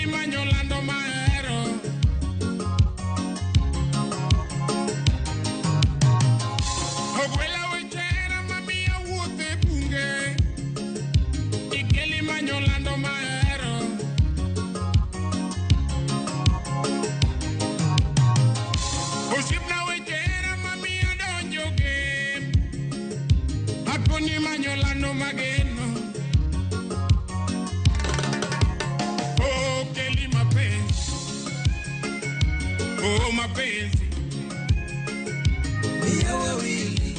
Ikeli manyo lando mahero. Ogwela weche hera mamiyo wuoth e bunge. Ikeli manyo lando mahero. Osiepna weche hera mamiyo donjo gem. Akoni manyo lando mageno. Oh, Kelly mapenzi. Oh, mapenzi. Ya wawili.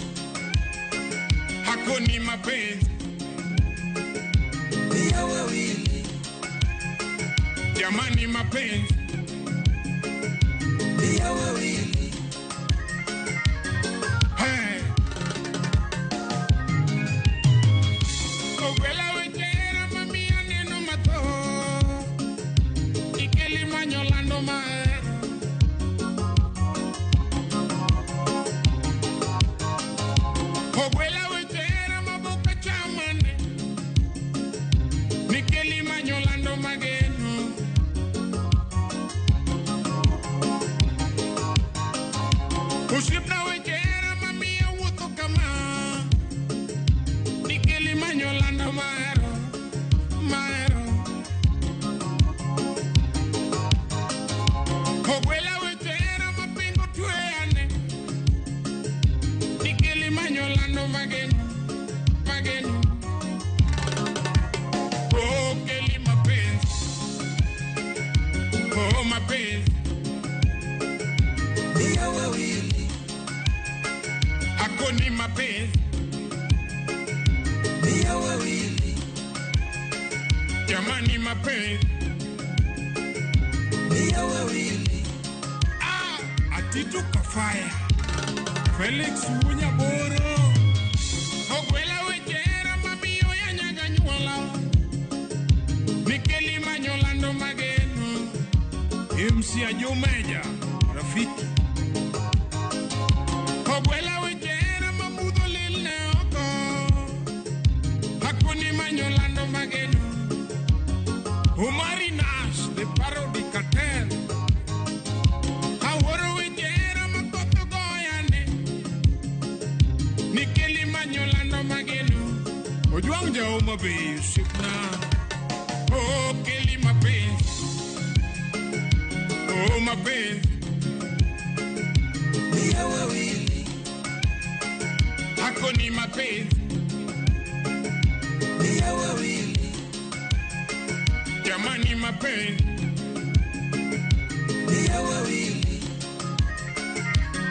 Hakoni mapenzi. Ya wawili. Jamani mapenzi. Ya wawili. Hey. Ogwela weche hera mamiyo neno mathoth. Ikeli manyo lando mahero. Ogwela weche hera mabok achamane. Nikeli manyo lando mageno. Osiepna weche hera mamiyo wuotho kama. Nikeli manyo lando mahero, mahero. Ogwela weche hera mapingo tweyane. Nikeli manyo lando mageno, mageno. Oh, Keli mapenzi. Oh, mapenzi. Ya wawili. Hakoni mapenzi. Ya wawili. Jamani mapenzi. Ya wawili. Ah, Atitu Kafaya. Felix Wunyaboro. Ogwela weche hera mamiyo yanyaga nyuola. Nikeli manyo lando mageno. MC Ajumeja, rafiki. Ogwela weche hera mabudho lil ne oko. Hakoni manyo lando mageno. Omari Nash, the parody cartel. Awuoro weche hera makoth ogoyane. Nikeli manyo lando mageno. Ojwang' ja Homa Bay, osiepna. Oh, Keli mapenzi. Oh, mapenzi. Ya wawili. Hakoni mapenzi. Ya wawili. Jamani mapenzi. Ya wawili.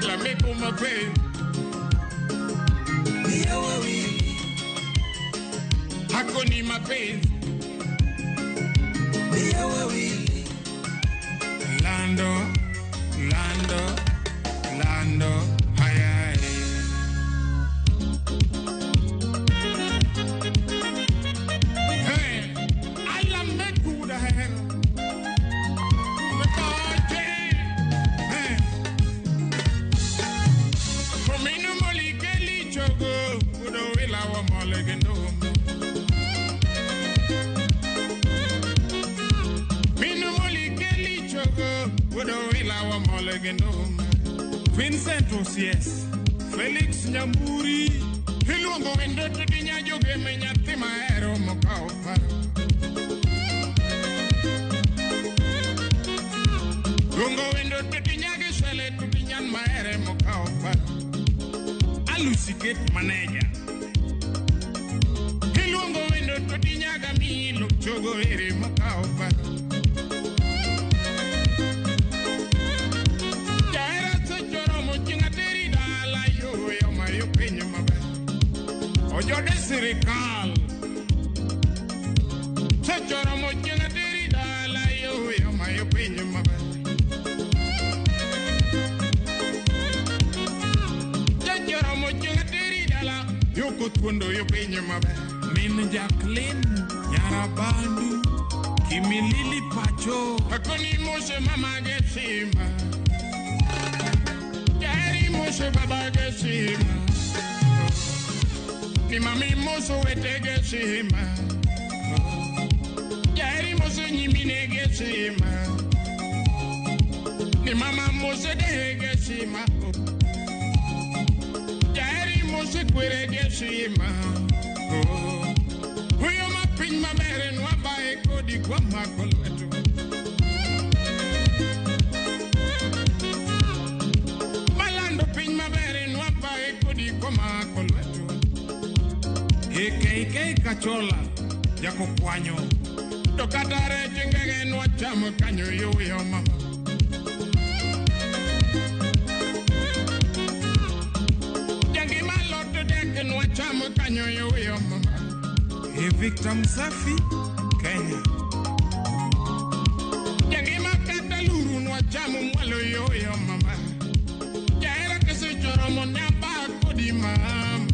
Lameko mapenzi. Ya wawili. Hakoni mapenzi. Ya wawili. Lando, lando, lando, hayai. Hey, alameku da hero. Mekoche. Hey. Kominu molikeli chogo, udo ila wa molegendo. Minu molikeli chogo, udo ila wa molegendo. Vincent Osies, Felix Nyamburi. Iluongo wendo to dinya joge me nyathi mahero mokawo paro. Luongo wendo to dinya gi swele to dinyan mahere mokawo paro. Alusi Gate Manager. Iluongo wendo to dinya ga milo chogo ere mokawo paro. Jahera sechoromo chieng' ateri dala yo yo mayo piny maber. Ojode sirikal. Sechoromo chieng' ateri dala yo yo mayo piny maber. Sechoromo chieng' ateri dala yo kotwondo yo piny maber. Min Jacqueline Nyarabandu, Kimilili Pacho. Akoni mose mama gesima. Jaheri mose baba gesima. Ni mami moso wete gesima. Jaheri mose nyimine gesima. Ni mama mose de gesima. Jaheri mose kwere gesima. Huyo mapiny maber en wabaye kodi kwa mako lweto. Malando piny maber en wabaye kodi kwa mako lweto. AKK Kachola Jakokwanyo. To kata rech ngege nwachamo kanyo yuyo mama. Jangima lot dek nwachamo kanyo yuyo mama. E Victor Msafi, Kenya. Jangima kata luru nwachamo mwalo yuyo mama. Jahera kisechoromo nyaba kodi mama.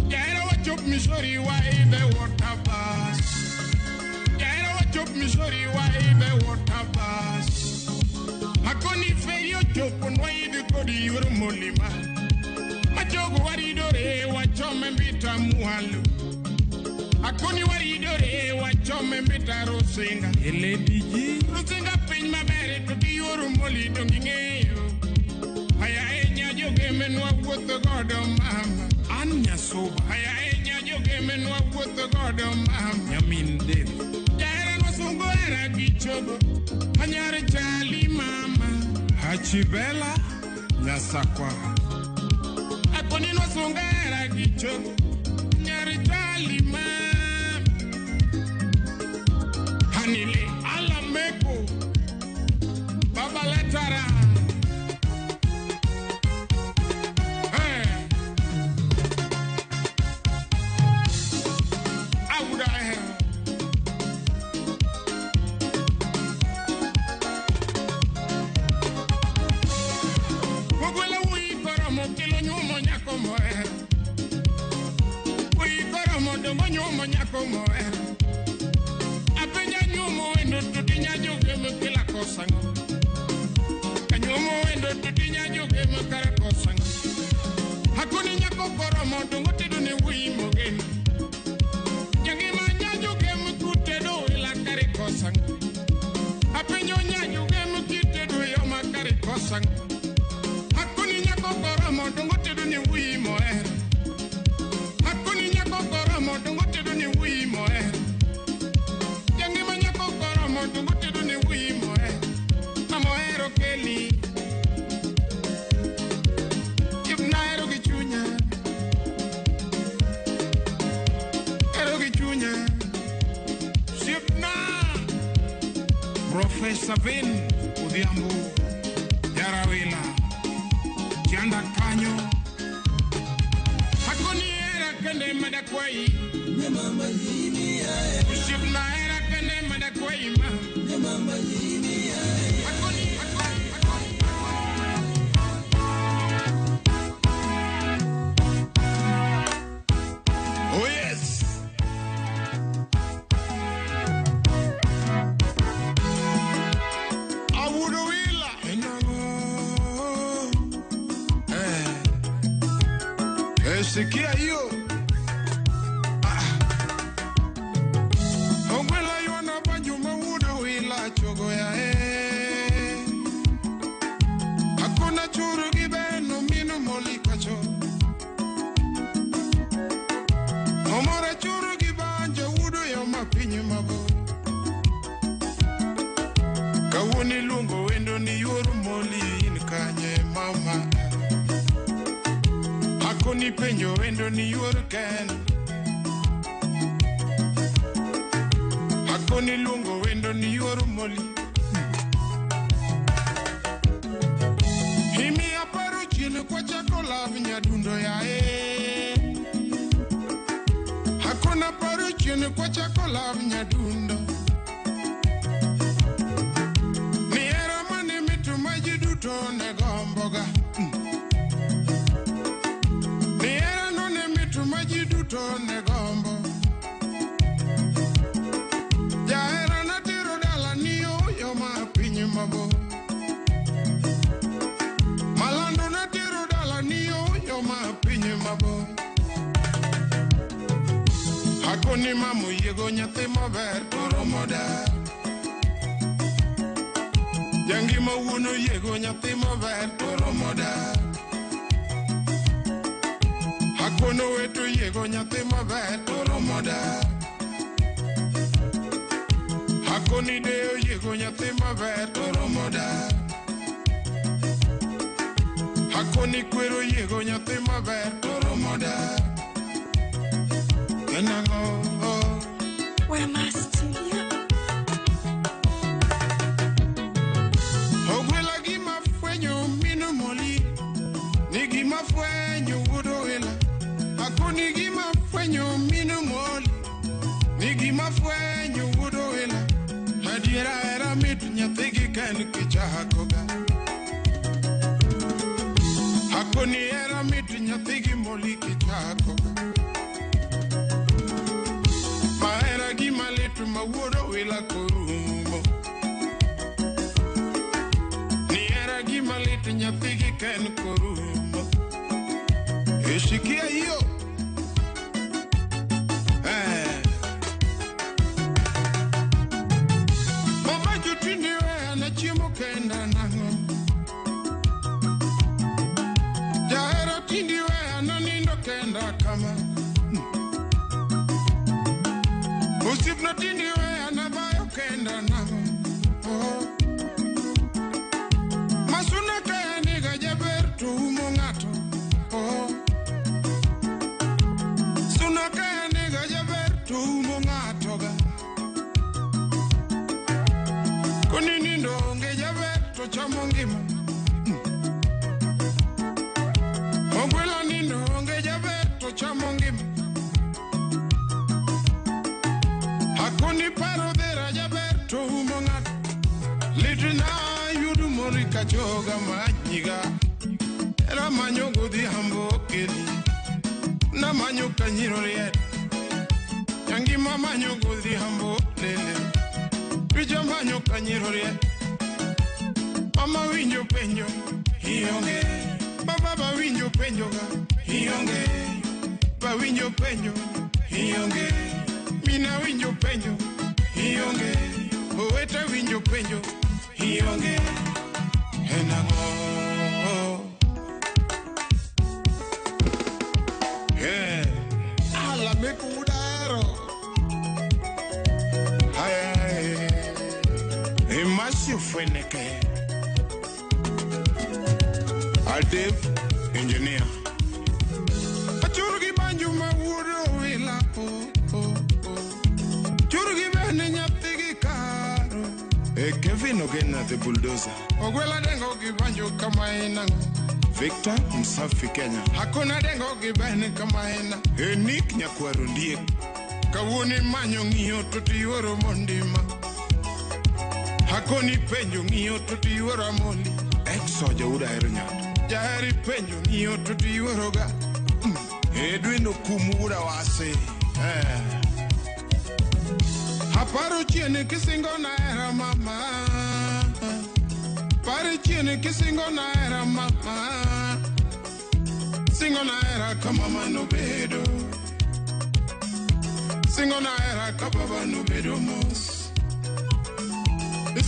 Jahera wachop Missouri wa idhe water bus. Jahera wachop Missouri wa idhe water bus. Akoni feri ochopo nwaidhi kodi yor molima. Machogo waridore wachome mbita mwalo. Akoni waridore wachome mbita Rusinga. E Lady G. Rusinga piny maber to gi yor moli to ging'eyo. Haya e nyajoge nwawuotho godo mama. An Nyasuba. Haya e nyajoge nwawuotho godo mama. Nyamin Dave. Jahera nosungo hera gi chogo. Anyar chali mama. Hachibela Nyasakwa. Akoni nosungo hera gi chogo. Nyar chali mama. Hanile alameko. Baba letara. Hey. Awuda ahero. Ogwelo wuoyi koromo kelo nyuomo nyako mohero. Wuoyi koromo dongo nyuomo nyako mohero. Apenja nyuomo wendo to tinya jogemo kila kosango. Kanyuomo wendo to tinya jogemo kara kosango. Hakoni nyako koromo dongo tedo ne wuoyi mogeno. Jangima nya jogemo kutedo ila kare kosango. Apenjo nya jogemo kitedo yoma kare kosango. Hakoni nyako koromo dongo tedo ne wuoyi mohero. Hakoni nyako koromo dongo tedo ne wuoyi mohero. Jangima nyako koromo dongo tedo ne wuoyi mohero. Mama ohero keli. Nahero gi chunya. Hero gi chunya. Siepna. Professor Vin Odhiambo. Jarawila. Chanda kanyo. Hakoni hera kende madakwayi. Ne mama yimi ae. Osiepna hera kende madakwayi ma. Ne mama yimi ae. Hakoni, hakoni, hakoni. Oh yes. Awudo wila. Enango. Eh. Eh, sikia hiyo. Ah. Ogwela ywana banjuma wudo wila chogo ya eh. Hakuna churu gi beno minu moli kacho. Omora churu gi banja wudo yo mapiny mabor. Kawuono iluongo wendo ni yuor moli in kanye mama. Akoni penjo wendo ni yuor ken. Akoni luongo wendo ni yuor moli. Imi aparo chien kwachako lav nyadundo yae. Hakuna paro chien kwachako lav nyadundo. Ni hera mane mitu ma ji duto ne gomboga. Ni hera no ne mitu ma ji duto ne gombo. Jahera natero dala ni oyo ma piny mabor. Malando natero dala ni oyo ma piny mabor. Hakoni Akoni mama oyiego nyathi maber to romo da. Jangima wuon oyiego nyathi maber to romo da. Akono weto oyiego nyathi maber to romo da. Akoni de oyiego nyathi maber to romo da. Akoni kwero oyiego nyathi maber to romo da. En ang'o? Where my studio? Ogwela gima fwenyo mino moli. Ni gima fwenyo wuod owila. Akoni gima fwenyo mino moli. Ni gima fwenyo wuod owila. Adiera hera mit nyathi gi ken kichakoga. Akoni hera mit nyathi gi moli kichakoga. Mahera gima lit ma wuod owila korumo. Ni hera gima lit nyathi gi ken korumo. Eshikia hiyo. Eh. Mama jotinde weya na chiemo kenda nang'o. Jahera tindi weya nanindo kenda kama. Osiepna tindi weya nabayo kenda nang'o. Oh. Masuna kaya niga jaber to umo ng'ato. Oh. Suna kaya niga jaber to umo ng'ato ga. Koni nindo onge jaber to chamo ngima. Ogwela nindo onge jaber to chamo ngima. Akoni paro dhera jaber to umo ng'ato. Litna yudu mori kachoga manyiga. Era manyo godhiambo keli. Namanyo kanyiro riet. Yangima manyo godhiambo lele. Picha manyo kanyiro riet. Mama winjo penjo ionge. Baba ba winjo penjo ga ionge. Ba winjo penjo ionge. Mina winjo penjo ionge. Owete winjo penjo ionge. En ang'o? Eh, ala mekudaro. Ay, Imasio Fweneke. Adev engineer. Achuru gi banju ma wuod owila. Oh, oh, oh. Churu gi bene nyathi gi karo. E Kevin Ogena the bulldozer. Ogwela dengo gi banjo kama en ang'o. Victor Msafi Kenya. Hakuna dengo gi bene kama en. E Nick Nyakwaro Ndiek. Kawuono imanyo ng'iyo to tiyuoro mondima. Hakoni penjo ng'iyo to tiyuoro amoli. Ex soja wuod Ahero Nyato. Jaheri penjo ng'iyo to tiyuoro ga. Edwin Okumu wuod Awase. Eh. Aparo chien kisingo na hera mama. Paro chien kisingo na hera mama. Singo na hera ka mama nobedo. Singo na hera ka baba nobedo mos.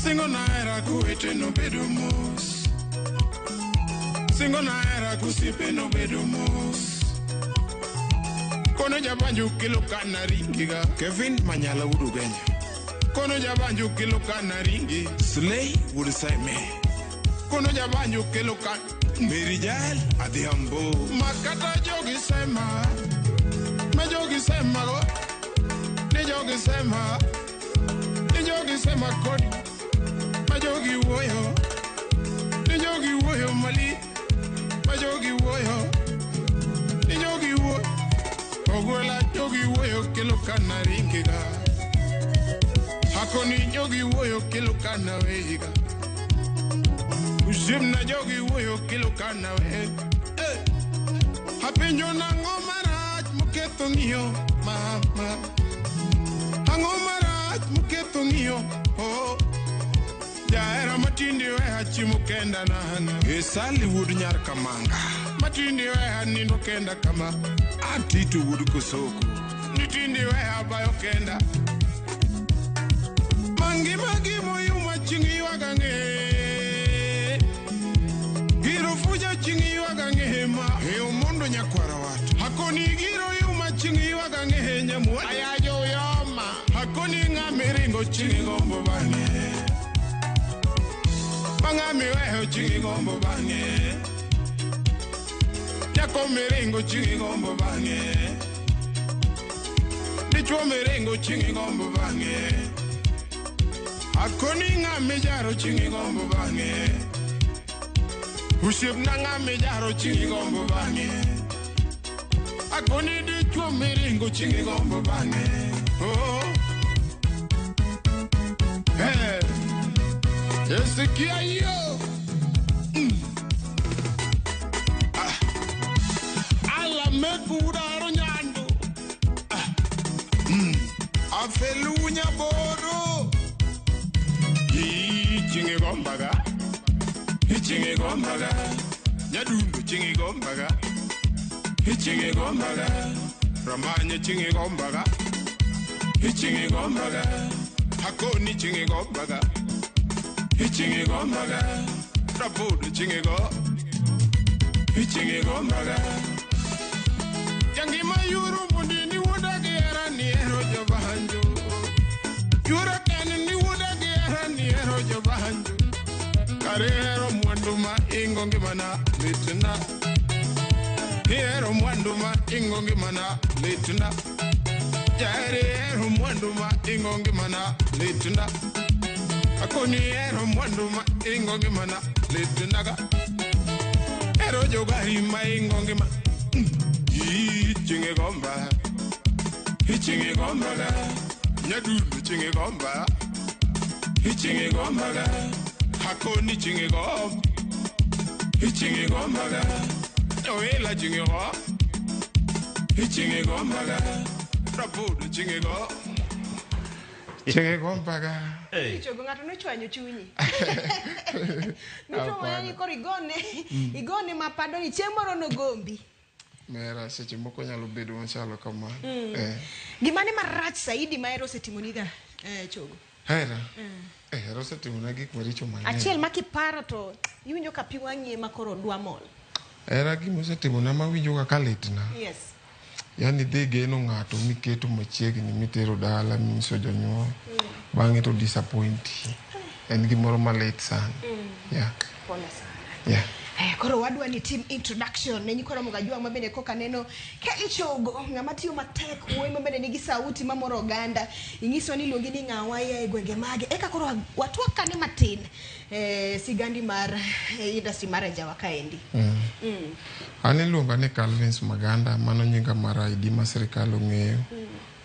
Singo na hera kowete nobedo mos. Singo na hera kosiepe nobedo mos. Kono jabanjo kelo kana ringiga. Kevin Manyala wuod Ugenya. Kono jabanjo kelo kana ringi. Slay wuod Saime. Kono jabanjo kelo kana. Mary Jael Adhiambo. Makata jogi sema. Ma jogi sema go. Ni jogi sema. Ni jogi sema kodi. Ma jogi wuoyo. Ni jogi wuoyo mali. Ma jogi wuoyo. Ni jogi wuoyo. Ogwela jogi wuoyo kelo kana ringiga. Hakoni jogi wuoyo kelo kana weiga. Osiepna jogi wuoyo kelo kana we. Eh. Apenjo nang'o marach moketho ng'iyo mama. Ang'o marach moketho ng'iyo oh. Jahera matindi weha chiemo kenda nang'o. Esali wuod Nyar Kamanga. Matindi weha nindo kenda kama. Atito wuod Kosoko. Nitindi weya bayo kenda. Mangima gimoyuma chieng' ywaga ng'e. Giro fuja chieng' ywaga ng'e ma. E omondo nyakwara wat. Akoni giro yuma chieng' ywaga ng'e nyamuoch. Ayajo uyoma. Akoni ng'ama iringo chieng' igombo bang'e. Ma ng'ama iweyo chieng' igombo bang'e. Nyako miringo chieng' igombo bang'e. Dichuo miringo chieng' igombo bang'e. Akoni ng'ama ijaro chieng' igombo bang'e. Osiepna ng'ama ijaro chieng' igombo bang'e. Akoni dichuo miringo chieng' igombo bang'e. Oh. Hey. Esikia hiyo. Ala mekudaro nyando. Afelunya boro. Ichinge gombaga. Ichinge gombaga. Nyadundo chinge gombaga. Ichinge gombaga. Ramanye chinge gombaga. Ichinge gombaga. Hakoni chinge gombaga. Ichinge gombaga. Rabudu chinge go. Ichinge gombaga. Jangima yuru mundini wuda gera ni ero jobanjo. Yura kani ni wuda gera ni ero jobanjo. Karero mwandu ma ingo ngimana litna. Hero mwandu ma ingo ngimana litna. Jare ero mwandu ma ingo ngimana litna. Akoni ero mwandu ma ingo ngimana litna ga. Ero jogari ma ingo ngima. Ichinge gomba. Ichinge gomba ga. Nyadundo chinge gomba. Ichinge gomba ga. Hakoni chinge gomba. Ichinge gomba ga. Oela chinge go. Ichinge gomba ga. Rabudu chinge go. Chinge gombaga. Chogo ng'ato nochwanyo chunyi. Nito ni koro igone, igone mapado ni chieng' moro nogombi. Mera seche moko nyalo bedo machalo kamano. Gimane marach saidi ma hero osetimoniga Chogo? Hera. Hera osetimona gik maricho mang'eny. Achiel ma kiparo to iwinjo ka pi wang'i ema koro dwa mol. Hera gima osetimona mawinjo kaka litna. Yes. Yani dhi geno ng'ato miketo machiegni mitero dala minyiso jonyuol. Bang'e to disappoint. En gimoro malit sana. Yeah. Pole sana. Yeah. Koro wadwa ni team introduction ne nyikwa Ramogi Ajwang' ma bende koka neno Kelly Chogo ng'ama tiyo matek wuoyi ma bende nigi sauti mamoro oganda ing'iso ni iluongi ni ng'awa ia e gwenge mage eka koro watwak kane matin sigandi mar industry mar ajawa kaendi. An iluonga ni Calvins Maganda, mano nyinga mar ID ma sirikal ong'eyo.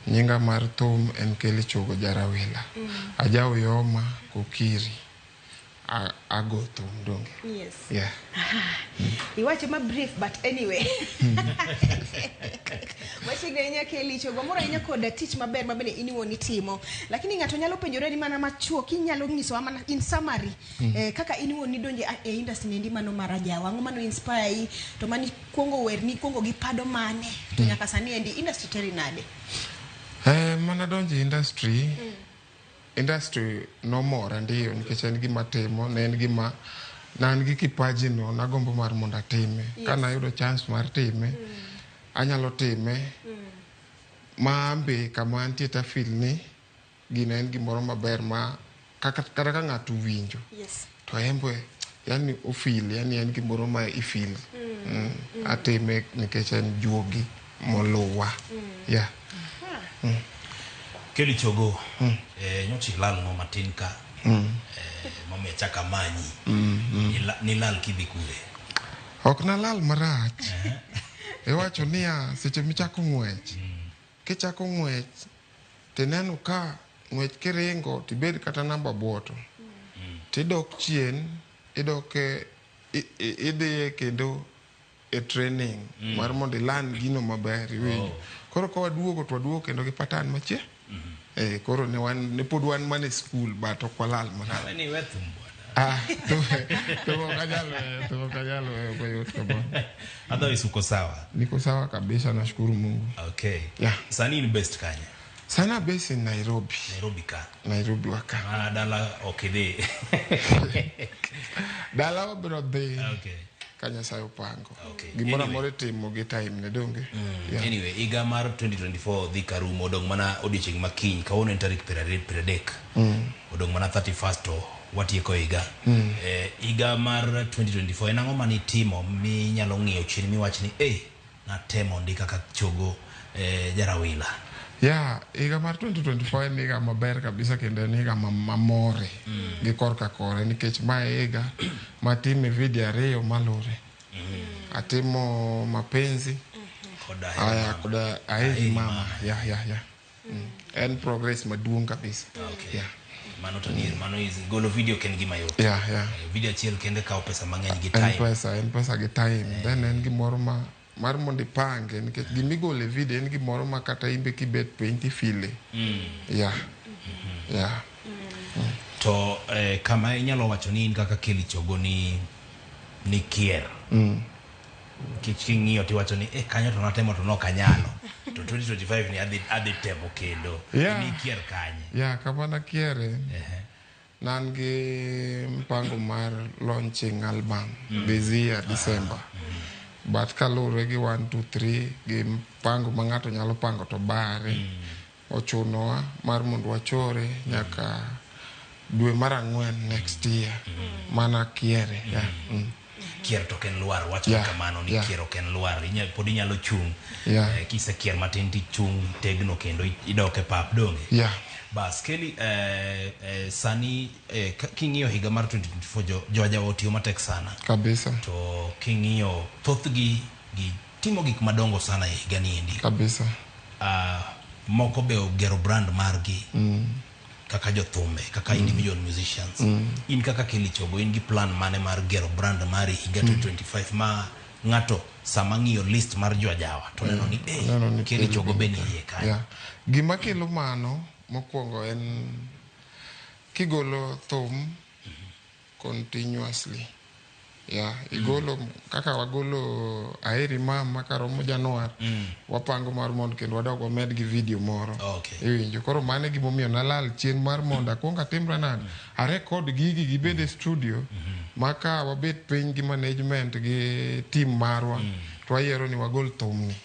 Nyinga mar thum en Kelly Chogo Jarawila. Aja Uyoma Kokiri. Ago thum donge. Yes. Yeah. Iwacho ma brief but anyway. Machiegni ahinya Kelly Chogo, moro ahinya koda tich maber ma bende in iwuon itimo. Lakini ng'ato nyalo penjore ni mana machuok inyalo nyisowa mana in summary kaka in iwuon nidonje e industry niendi mano mar ajawa. Ang'o mano inspire i to mani kuongo wer ni kuongo gi pado mane to nyaka sani endi industry teri nade? Mana donjo e industry. Industry nomora ndiyo nikech en gima timo, ne en gima ne an gi kipaji no nagombo mar mondo atime. Yes. Ka nayudo chance mar time, anyalo time. Ma ambe kama antie ta feel ni gino en gimoro maber ma kaka kata ka ng'ato owinjo Yes. to embe yani ofeel, yani en gimoro ma ifeel. Atime nikech en juogi moluwa. Yeah. Kelly Chogo, nyocha ilal matin ka. Momiyo achako amanyi. Nilal kidhi kure? Ok nalal marach. Iwacho niya, seche michako ng'wech, kichako ng'wech tineno ka ng'wech kiringo tibed kata namba buoto. Tidok chien, idok idhiye kendo e training mar mondo ilan gino maber iwinjo. Koro ka waduogo to waduogo kendo gi pattern machie. Koro ne wan ne pod wan mana e school but ok walal marach. Ni we thum bwana. Ah, thum ok anyal weyo, thum ok anyal weyo koyot kamano. Otherwise uko sawa. Niko sawa kabisa, nashukuru Mungu. Okay. Yeah. Sani in best kanye? Sana base in Nairobi. Nairobi ka. Nairobi waka. Ma dala ok idhi. Dala wabiro dhi Okay. ka Nyasaye opango. Okay. Gimoro Anyway. amora itimo gi time ne donge. Yeah. Anyway, higa mar 2024 dhi karumo, odong' mana odiochieng' ma kiny, kawuono en tarik 30. Odong' mana 31st to watieko higa. Higa mar 2024 en ang'o manitimo minyalo ng'iyo chien miwach ni eh natemo ndi kaka Chogo Jarawila? Yeah, higa mar 2024 en higa maber kabisa kendo en higa mamore gi korka kore nikech ma e higa matime video ariyo malure. Atimo Mapenzi Koda aya koda Aheri Mama. Yeah. En progress maduong' kabisa. Okay. Yeah. Mano to adier, mano is golo video ok en gima yot. Yeah. Video achiel kende kawo pesa mang'eny gi En time. pesa, en pesa gi time. Then en gimoro ma mar mondo ipange nikech gimigolo e video en gimoro ma kata imbe kibet piny tifile. Yeah. Yeah. To kama inyalo wacho ni in kaka Kelly Chogo ni kier. Nikech king'iyo tiwacho ni kanyo to natemo to nok anyalo. To 2025 ni adhi temo kendo. Yeah. Ni kier kanye? Yeah, kama nakiere nan gi mpango mar launching album this year December. But kaluwore gi 1 2 3 gi mpango ma ng'ato nyalo pango to bare. Ochunowa mar mondo wachore nyaka dwe mar 4 next year. Mana kiere. Yeah. Kier to ok en lwar, wacho kamano ni kier ok en lwar, pod inyalo chung'. Kisekier matin tichung' tegno kendo idok e pap, donge? Yeah. Bas, Kelly, sani king'iyo higa mar 2024 jo ajawa otiyo matek sana. Kabisa. To king'iyo thothgi gi timo gik madongo sana e higa ni endi. Kabisa. Moko be ogero brand margi. Kaka jothumbe, kaka individual musicians. In kaka Kelly Chogo, in gi plan mane mar gero brand mari higa 2025 ma ng'ato sama ng'iyo list mar jo ajawa to neno ni Neno ni Kelly Kelly Chogo be ni ni iye kanyo. Yeah. Gima kelo mano mokwongo en kigolo thum continuously. Yeah, igolo kaka wagolo Aheri Mama karomo Januar, wapango mar mondo kendo wadog wamed gi video moro. Okay. Iwinjo. Koro mano e gimomiyo nalal chien mar mondo akuong atimra nade, arekod gigi gibed e studio ma ka wabet piny gi management gi team marwa to wayiero ni wagol thumni.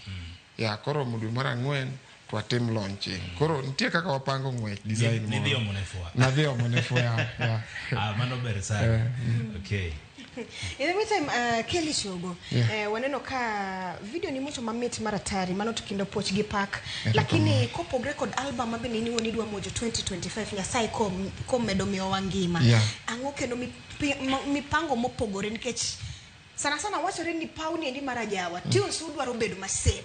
Yeah, koromo dwe mar 4 to watim launching. Koro nitie kaka wapango ng'wech design Nidhi moro. omo ne fwa. Nadhi omo ne fwa, yeah. Ah, mano ber sana. Okay. In the meantime, Kelly Chogo, Yeah. waneno ka video ni mocho mamit mar atari mano to kendo poch gi pak, lakini kopogre kod album ma bende in iwuon idwa mojo 2025 Nyasaye komedo miyowa ngima. Yeah. Ang'o kendo mipango mopogore nikech sana sana wachore ni paw ni endi mar ajawa tunes udwaro bedo ma same.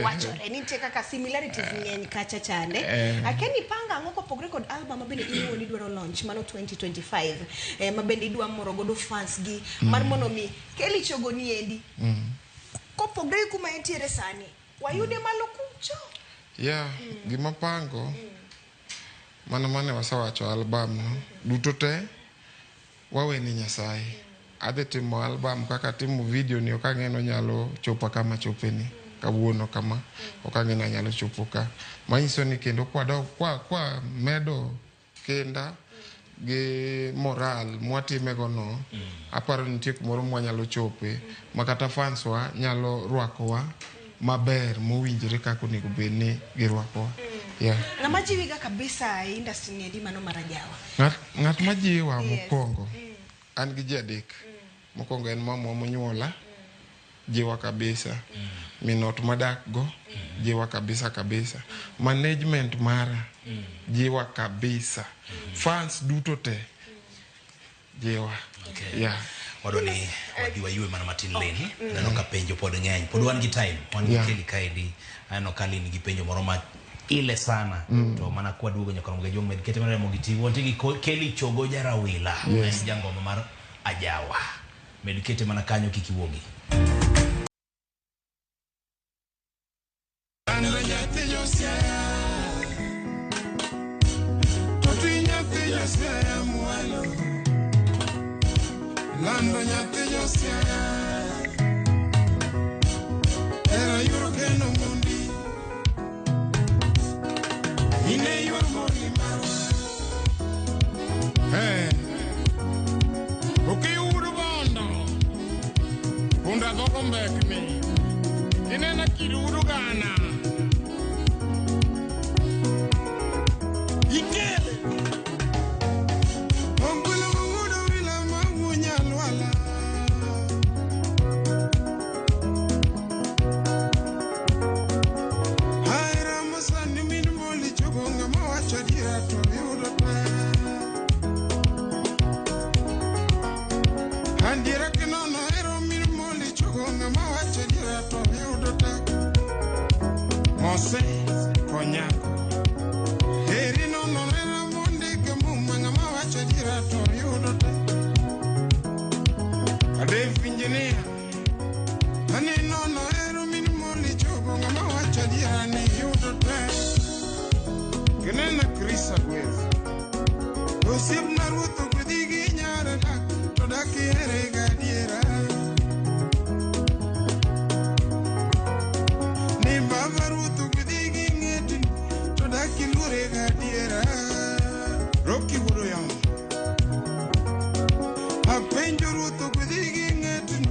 Wachore nitie kaka similarities ng'eny kacha chande. Akeni panga ang'o kopogre kod album ma bende in iwuon idwaro launch mano 2025 ma bende idwa moro godo fans gi mar mondo mi Kelly Chogo ni endi kopogre gi kuma entiere sani wayude malo kucho. Yeah, gima pango mana mane wasewacho album no duto te wawene Nyasaye. Adhi timo album kaka timo video ni ok ang'e ni onyalo chopo kama chopeni kawuono kama ok ang'e ni anyalo chopo ka. Manyiso ni kendo kwa medo kinda gi moral mwatimego no, aparo ni nitie kumoro mwanyalo chope ma kata fans wa nyalo rwakowa maber mowinjore kaka onego bed ni girwakowa. Yeah. Ng'ama jiwiga kabisa e industry ni endi mano mar ajawa. Ng'at ma jiwa Yes. mokwongo an gi ji adek. Mokwongo en mamwa monyuola, jiwa kabisa. Min ot madak go, jiwa kabisa kabisa. Management mara, jiwa kabisa. Fans duto te, jiwa. Okay. Yeah. Wadwa ni wadhi wayue mana matin leni. Aneno ka penjo pod ng'eny. Pod wan gi time. Wan gi Yeah. Kelly kaendi. Aneno ka Lin gi penjo moro ma ile sana. To mana kwa duogo nyaka rombe jong med kete mana mogi tiwo. Wantie gi Kelly Chogo Jarawila. Yes. En jangoma mar ajawa. Med kete mana kanyo kik iwuogi. An nyathi Josiah, to ti nyathi Josiah mwalo. Lando nyathi Josiaya. Era yuoro kendo mondi. Ine yuor mondi marwa. Hey. Ukiudu bondo. Punda dhoko mbekni. Inena kirudu gana. Ikele. Ogolo mawuodo wila mawuonya lwala. Ahera masani min moli chogo ng'ama wacho adiera to yudo tek. Adiera kinono hero min moli chogo ng'ama wacho adiera to yudo tek. Mose konyako. Heri nono hera mondike muma ng'ama wacho adiera to yudo tek. Adef engineer. Aneno no hero min moli chogo ng'ama wacho adiera ni yudo tek. Kinena Chris Agwez. Osiepna ruoth ogwedhi gi nyare dak to dak ihere gadiera. Ni baba ruoth ogwedhi gi ng'etni to dak iluore gadiera. Rocky Wudoyam. Apenjo ruoth ogwedhi gi ng'etni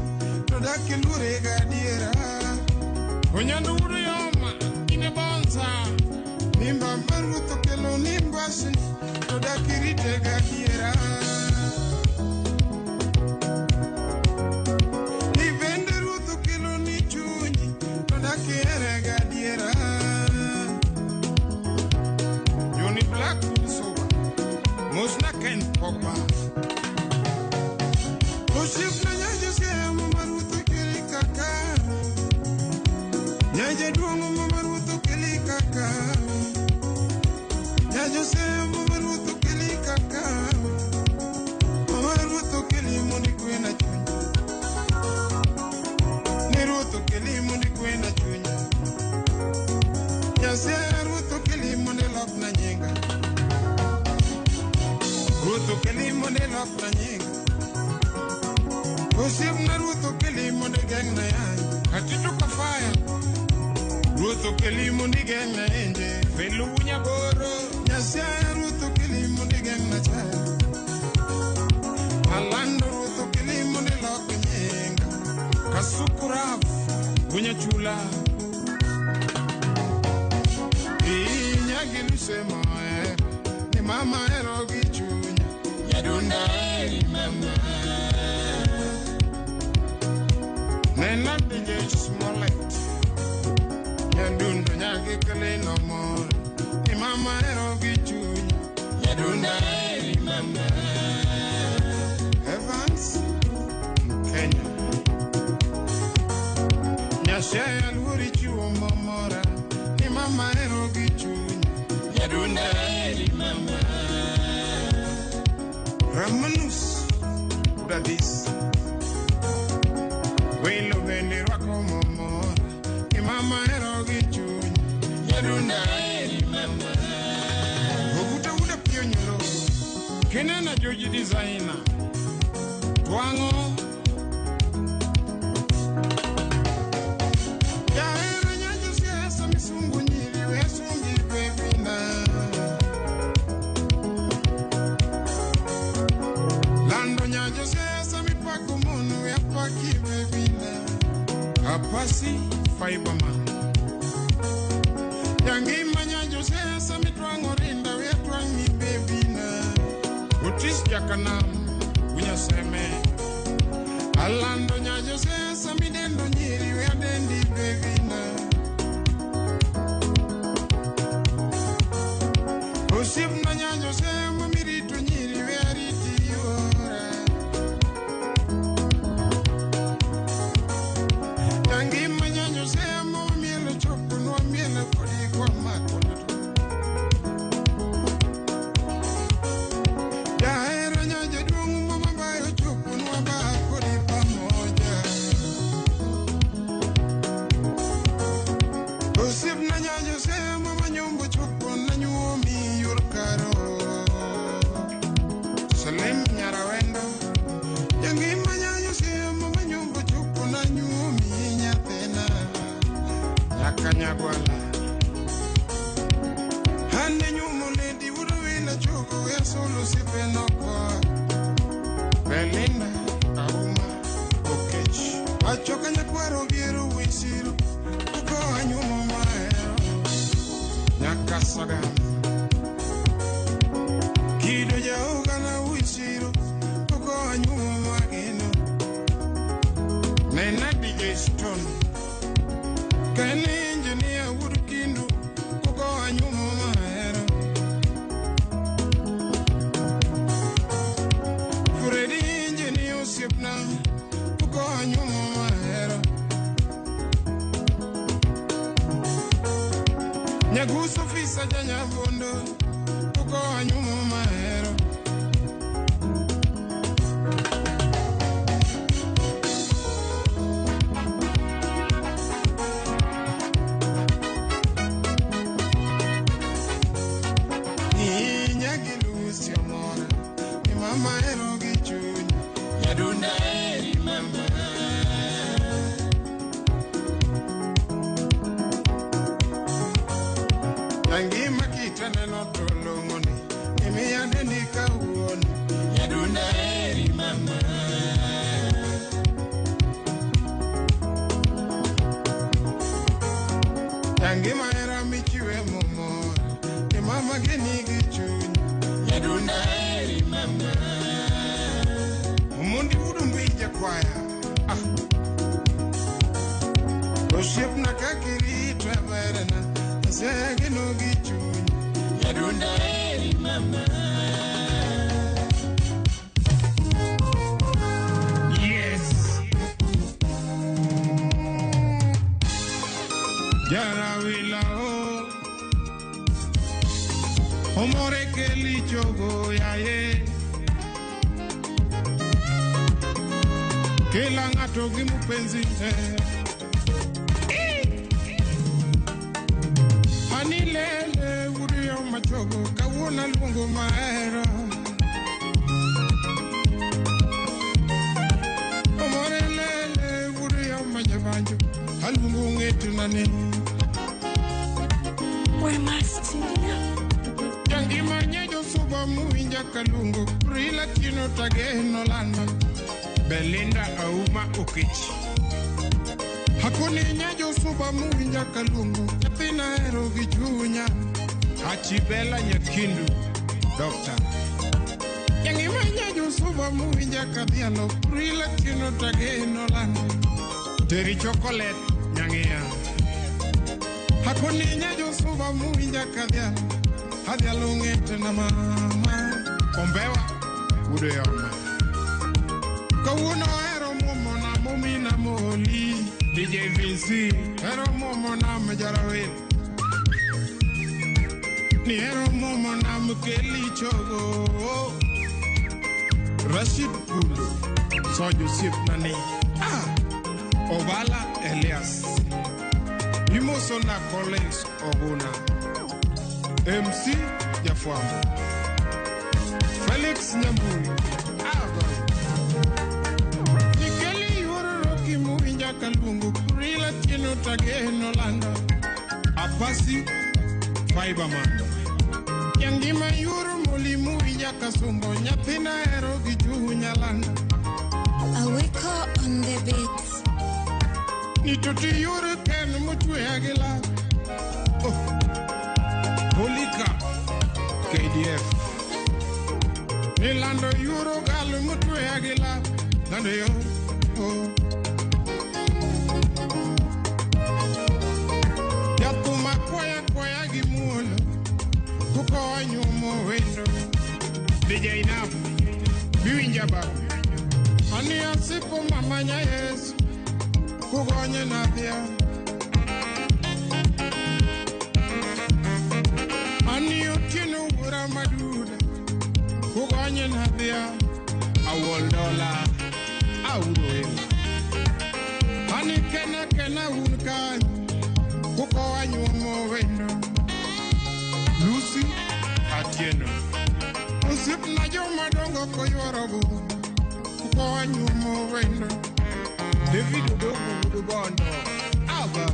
to dak iluore gadiera. Onyandu Wudoyam. Ine bonza. Ni baba ruoth okelo ni mbasni to dak irite gadiera. Ni bende ruoth okelo ni chunyi to dak ihere gadiera. Johnny Black Soba. Mosna Ken Pogba. Osiepna nyaje siemo ma ruoth okeli kaka. Nyaje duong' ma ruoth okeli kaka. Nyaje siemo ma ruoth okeli kaka. Mama ruoth okeli mondo ikwena chunya. Ni ruoth okeli mondo ikwena chunya. Nyasaye ruoth okeli mondo ilokna nyinga. Ruoth okeli mondo ilokna nyinga. Osiepna ruoth okeli mondo igeng'na yany. Katito Kafaya. Ruoth okeli mondo igeng'na enje. Felu Nyagoro. Nyasaye ruoth okeli mondo igeng'na chai. Alando ruoth okeli mondo ilok nyinga. Kasukuraf. Gunyachula. Inyagiluse moher ni mama hero gi chunya. Nyadunda eri mama. Nena DJ Smollett. Nyadundo nyagi kelino mor ni mama hero gi chunya. Nyadunda eri mama. Evans Kenya. Nyasaye aluori chiwo momora ni mama hero gi chunya. Nyadunda eri mama. Ramanus Udadis. Welo bende rwako momora ni mama hero gi chunya. Nyadunda eri mama. Oguta uda piyo nyoro. Kinena Joji Designer. Twang'o. Jahero nyajo siasa misungu nyiri wesungi bebina. Lando nyajo siasa mipako mono yapaki bebina. Apasi Fiberman. Jangima nyajo siasa mitwang'o rinda wetwang'i bebina. Otis Jakanam. Gunyaseme. Alando nyajo siasa midendo nyiri weadendi bebina. Osiepna nyajo semo mirito nyiri weariti yuora. Jangima nyajo semo mielo choponwa mielo kodi kwa mako to. Jahero nyajo duong' mamabayo choponwa ba kodi pamoja. Osiepna nyajo semo manyombo chopona nyuomi yor karo. Kanyagwala. Hande nyumo lady wudu wina chogo ya solo sipenoko. Belinda Auma Okech. Achoka nyakwaro biero wisiru. Kuko anyumo mahero. Nyakasagam. Kido jaugana wisiru. Kuko anyumo mageno. Nena DJ Stone. Kani engineer wudu kindu. Kuko anyumo mahero. Freddy engineer osiepna. Kuko anyumo mahero. Nyaguso fisa janyabondo. Kuko anyumo mahero. Inyagi Lucy omora. Ni mama hero gi chuny. Nyadunda eri mama. Nangima kitaneno to long'oni. Imiya dendi kawuono. Nyadunda eri mama. Nangima hera michiwe momor. Ni mama geni gi chuny. Nyadunda eri mama. Omondi wudu mbija kwaya. Ah. Osiepna kakirito e berena. Asegeno gi chuny. Nyadunda eri mama. Yes. Jarawila o. Omore keli chogo yaye. Kila ng'ato gi mupenzi te. Ani lele wudu machogo kawuono aluongo mahero. Omore lele wudu majabanjo aluongo ng'etuna ni. Jangima nyejo suba muwinja kalungo Prila tino tageno landa. Belinda Auma Okech. Hakuni nyejo suba muwinja kalungo nyathina hero gi chunya. Achibela Nyakindu Doctor. Jangima nyejo suba muwinja kadhialo Prila tino tageno landa. Teri chocolate nyang'ia. Hakuni nyejo suba muwinja kadhialo Adhialo ng'etena mama. Ombewa wudo yoma. Kawuono hero muomona momina moli. DJ Vinci hero muomona majarawil. Ni hero muomona mkeli chogo. Rashid Kundo Sojo osiepna ni. Ah. Obala Elias. Imosona Collins Oguna. MC Jafwambo. Felix Nyambui. Aga. Nikeli yuoro kimuwinja kalungu. Prila tino tageno landa. Apasi Fiberman. Yangima yuoro moli muwinja kasumbo. Nyathina hero gi chunya landa. Aweko on the beats. Nitoti yuoro ken motwe agila. Oh. Polika KDF. Nilando yuro galu mutwe agila. Lando yo. Oh. Yakuma kwaya kwaya gi muolo. Kuko anyumo wendo. DJ Nap. Biwinja babu. Ani asipo mama nya Yesu. Kugonye na dhia. Ani otieno wuora maduda. Kugonye na dhia. Awol dola. Auro ema. Ani kena kena un kanyo. Kuko anyuomo wendo. Lucy Atieno. Osiepna jomadongo koyworogo. Kuko anyuomo wendo. David Odogo wuod Bondo. Aba.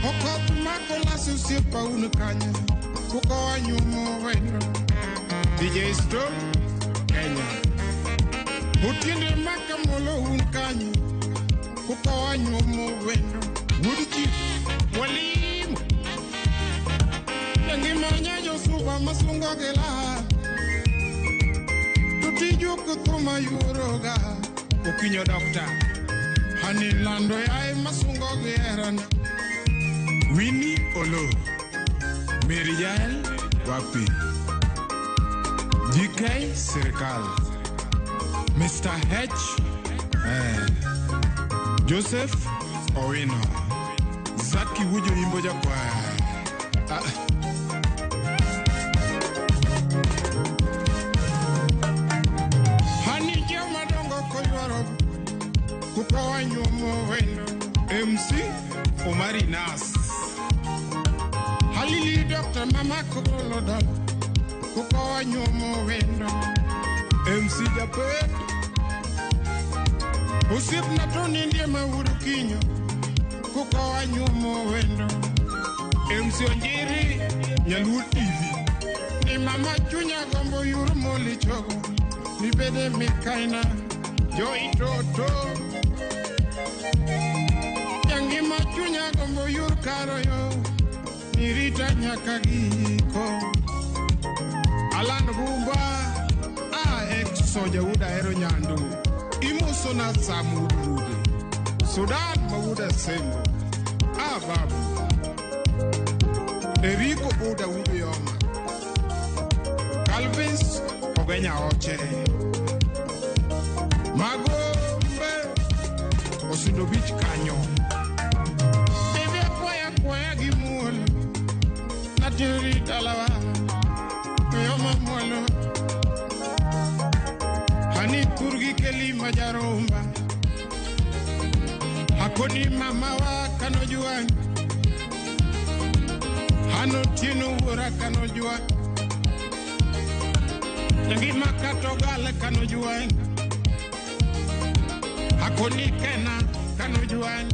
Okoth mako las osiepa un kanye Kuko wanyuomo wendo DJ Stone Kenya Otiende makamolo un kanye Kuko wanyuomo wendo Wuod Chief Mwalimu Jangima nyajo suba masungo gela Tutiju kuthuma yuroga Okinyo dokta Hani lando yae masungo gerana Winnie Olo, Mary Jael Wapi, GK Serikal, Mr. H, Joseph Owino, Zaki Wujo Imbo Jakwaya. Hani joma dongo koywaro Kuko wanyuomo wendo MC Omari Nas, Halili Dr. Mama Kogolo Dal Kuko wanyuomo wendo MC Japet, Osiepna to nindie ma wuod Okinyo Kuko wanyuomo wendo MC Onjiri, Nyaluo TV, Ni mama chunya gombo yur moli chogo Nibede mikaina Joy toto Jangima chunya gombo yur karoyo Nirita nyaka giko Alan Bumba, AX Soja Uda Hero Nyandu, Imusona Samu Rude, Sudan Mawuda Sembo, Ababu, Eriko Buda Wubiyoma, Calvins Ogenya Oche, Magombe, Osindo Beach Kanyo, Bebe akwaya kwaya gi muolo Nateri dalawa Oyoma mwalo Hani turgi keli majaromba Hakoni mama wa kanojuang Hano tieno wuora kanojuang Ngima katogale kanojuang Hakoni kena kanojuang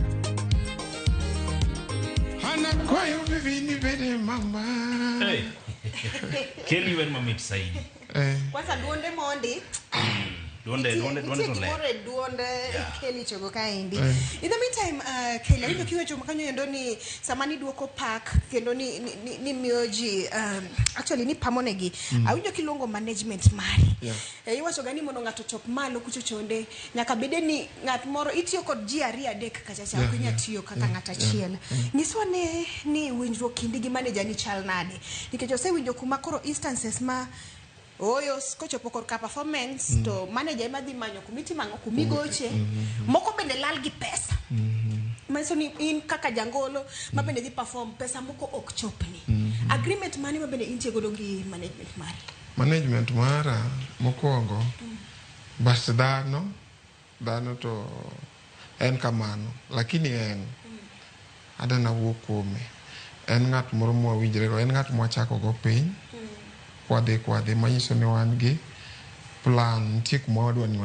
Hana kwayo bibi ni bede mama. Hey. Kelly wer mamit saidi. Kwanza duonde mondi. Duonde duonde duonde to ler. Duonde duonde Kelly chogo kaendi. In the meantime, Kelly awinjo kiwacho makanyo endo ni sama niduoko pak kendo ni miyo ji actually ni pamonegi. Awinjo kiluongo management mari. Iwacho ga ni mondo ng'ato chop malo kucho chonde nyaka bede ni ng'at moro itiyo kod ji ariyo adek kacha cha ok inyal tiyo kaka ng'at achiel. Nyiswa ne ni winjruok kindi gi manager ni chal nade? Nikech osewinjo kuma koro instances ma oyo kochopo korka performance to manager ema dhi manyo kumitimo ang'o kumigoche moko bende lal gi pesa manyiso ni in kaka jangolo ma bende dhi perform pesa moko ok chopni. Agreement mane ma bende intie godo gi management mari? Management mara mokwongo bas dhano to en kamano lakini en adana wuo kuome en ng'at moro mwawinjrego en ng'at mwachako go piny kwadhi manyiso ni wan gi plan nitie kuma wadwa ni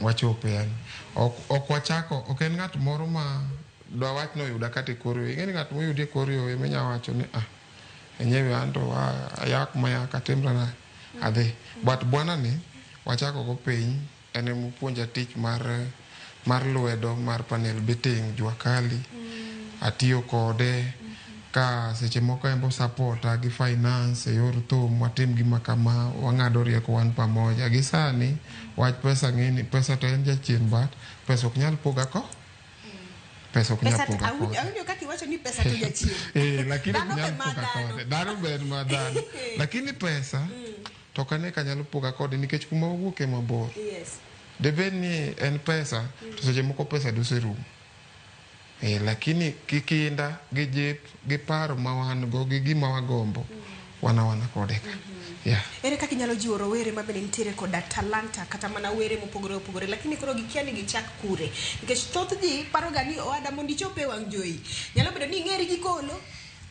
wachope yani ok wachako ok en ng'at moro ma dwawach ni oyuda kata e kor yo. Ing'e ni ng'at moyudi e kor yo ema inya wacho ni ah enyewe an to ayak mayak atimra nade adhi. But bwana ni wachako go piny en emopuonja tich mar lwedo mar panel beating jua kali atiyo kode ka seche moko en bo supporta gi finance e yor thum watim gima kama wang'ado rieko wan pamoja. Gi sani wach pesa ng'eni pesa to en jachien but pesa ok nyal poga ko pesa ok nyal poga kode. Awinjo kaka iwacho ni pesa to jachien. Lakini ok nyal poga kode. Dhano ber ma dhano. Lakini pesa to ok ane ka nyalo poga kode nikech kuma wawuoke mabor. Yes. Debed ni en pesa to seche moko pesa doserumo. Lakini kikinda gi jip gi paro ma wan go gi gima wagombo wana kode ka. Yeah. Ere kaka inyalo jiwo rowere ma bende nitiere koda talanta kata mana were mopogore opogore lakini koro gikia ni gichak kure nikech thoth ji paro ga ni owada mondo ichop e wang' jowi nyalo bedo ni ing'eri gi golo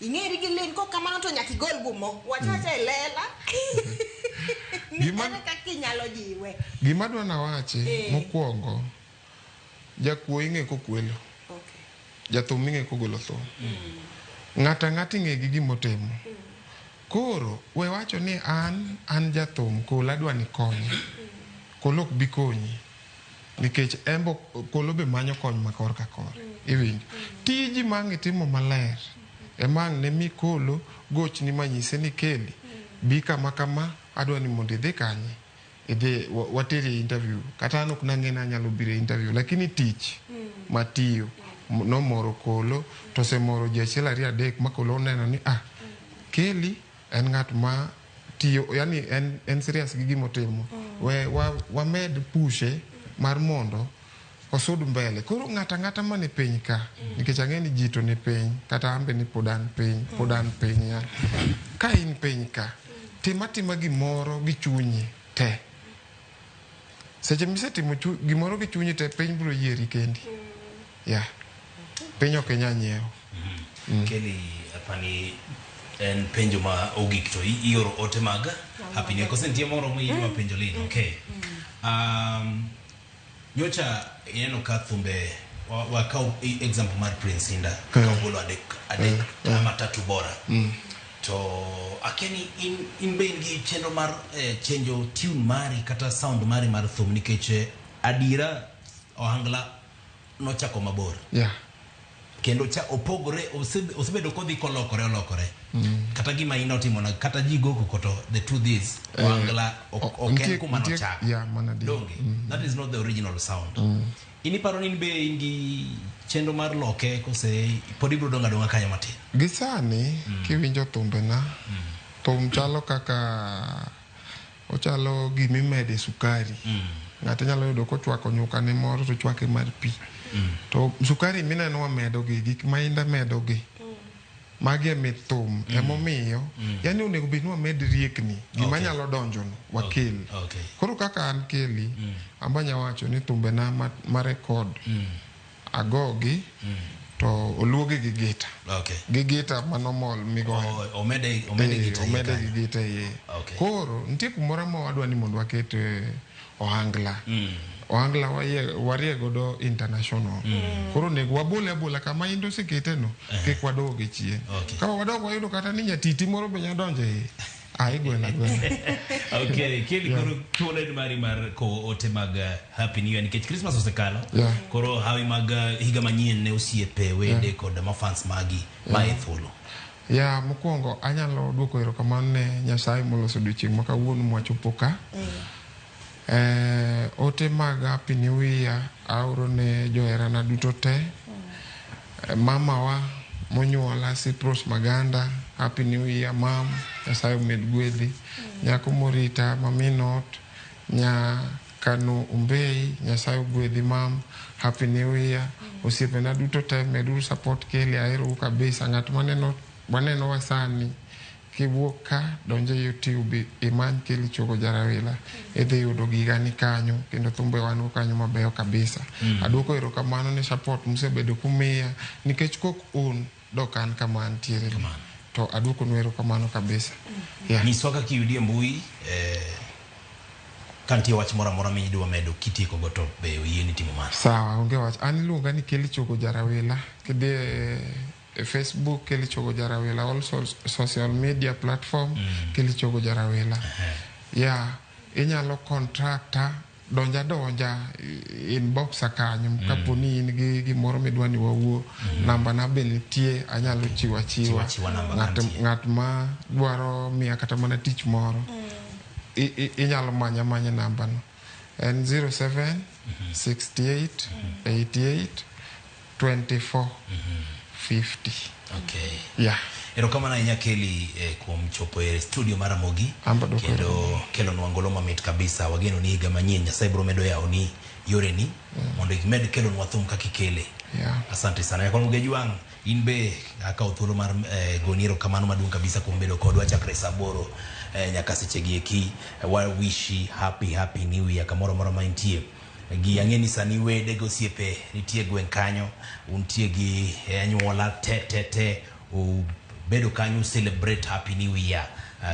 ing'eri gi len kok kamano to nyaka igol gumo wachacha e lela. Ere kaka inyalo jiwe? Gima adwa nawachi mokwongo jakuo ing'e kokwelo. Jathum ming'e kogolo thum. Ng'ato ang'ata ing'e gi gimotimo. Koro we wacho ni an an jathum Kolo adwa ni konya. Kolo ok bi konyi. Nikech embo Kolo be manyo kony ma kor ka kore. Iwinjo? Tiji ma ang' itimo maler ema ang' ne mi Kolo gochni manyise ni Kelly bi kama kama adwa ni mondo idhi kanye. Idhi wateri e interview. Kata an ok nang'e ni anyalo biro e interview lakini tich matiyo nomoro Kolo to osemoro ji achiel ariyo adek ma Kolo oneno ni ah Kelly en ng'at ma tiyo yani en serious gi gimotimo. We wamed pushe mar mondo osud mbele. Koro ng'ato ang'ata man e piny ka nikech ang'e ni ji to ni piny kata an be ni pod an piny pod an piny ya. Ka in piny ka tim atima gimoro gi chunyi te. Seche misetimo gimoro gi chunyi te piny biro yieri kendi. Yeah. Piny ok inyal nyiewo. Kelly apani en penjo ma ogik to ioro ote mag Happy New Year. Koso nitie moro ma idwa penjo Lynn, okay. Nyocha ineno ka thumbe wakaw example mar Prince Indah kaka ogolo adek adek ama tatu bora. To akia ni in be in gi chenro mar chenjo tune mari kata sound mari mar thum nikech adiera ohangla nochako mabor. Kendo cha opogore osebedo kodhi kolokore olokore. Kata gima in otimo na kata ji go koko to the truth is ohangla ok en kuma nochako. Yeah, mana adier. Donge? That is not the original sound. In iparo ni in be in gi chenro mar loke kose pod ibiro dong' adong'a kanyo matin? Gi sani kiwinjo thumbena, thum chalo kaka ochalo gimimede sukari. Ng'ato nyalo yudo kochwako nyuka ne moro to chwake mar pi. To sukari mineno wamedo gi, gik ma Indah medo gi, magi e mit thum. Emomiyo, yani onego bed ni wamed riekni, gima nyalo donjo no, wakel. Koro kaka an Kelly, amba nya wacho ni thumbena ma record, agogi, to oluogi gi gita. Gi gita manomol migoyo. Omede gita iye Omede kanyo. gi gita iye. Koro, nitie kumoro ma wadwa ni mondo waket ohangla. Ohangla warie godo international. Koro onego wabole abola kama Indah osekete no, kik wadoge chien. Ka wadok wayudo kata ni nyatiti moro be nyalo donjo iye. Ah, igwelo agwela. Okay, Kelly koro thuolo en mari mar kowo ote mag Happy New Year nikech Christmas osekalo. Koro hawi mag higa manyien ne osiepe, wede kod mafans magi ma e thuolo. Ya, mokwongo anyalo duoko erokamano ne Nyasaye moloso odiochieng' ma kawuono mwachopo ka. Ote mag Happy New Year aoro ne joherana duto te. Mamawa monyuola Cyprus Maganda, Happy New Year mam, Nyasaye omed gwedhi. Nyako morita maminot, nya Kanu Umbei, Nyasaye ogwedhi mam, Happy New Year. Osiepena duto te meduru support Kelly, aherou kabisa. Ng'at maneno waneno wa sani kiwuok ka donjo e YouTube imany Kelly Chogo Jarawila idhi yudo giga ni kanyo kendo thumbe wan go kanyo mabeyo kabisa. Aduoko erokamano ne support musebedo kumiya nikech kok un dok an kama antiere ni. To aduoko nu erokamano kabisa. Yeah. Nyiswa kaka iyudi e mbui ka nitie wach moro amora midwa medo kitieko go to be oyieni timo mano. Sawa, onge wach. An iluonga ni Kelly Chogo Jarawila. Kidhi e Facebook Kelly Chogo Jarawila, all social media platform Kelly Chogo Jarawila. Yeah, inyalo contracta donja donja inbox kanyo kapo ni in gi gimoro midwa ni wawuo. Namba na be nitie, anyalo chiwo achiwa. Chiwa namba kantie. Ng'at ma dwaro miya kata mana tich moro inyalo manya manya namba no. En 07 68 88 24 50. Yeah. Erokamano ahinya Kelly kuom chopo e studio mar Ramogi Amba dwoko kendo erokamano. kelonwa ngolo mamit kabisa. Wageno ni higa manyien Nyasaye biro medo yawoni yoreni mondo imed kelonwa thum kaka ikele. Asante sana. Nyakwar Mugeju wang' in be akawo thuolo mar goni erokamano maduong' kabisa kuom bedo kodwa chakre saa aboro nyaka seche gi eki. Wa wishi happy happy new year kamoro amora ma intie. Gi ang'e ni sani wede gi osiepe nitie gweng' kanyo, untie gi anyuola te te te, ubedo kanyo celebrate happy new year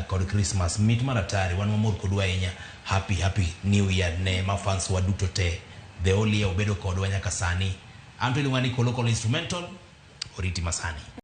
kod Christmas. Mit mar atari, wan mamor kodu ahinya. Happy happy new year ne mafans wa duto te. The whole year ubedo kodwa nyaka sani. An to iluonga ni Kolo Kolo Instrumental. Oriti masani.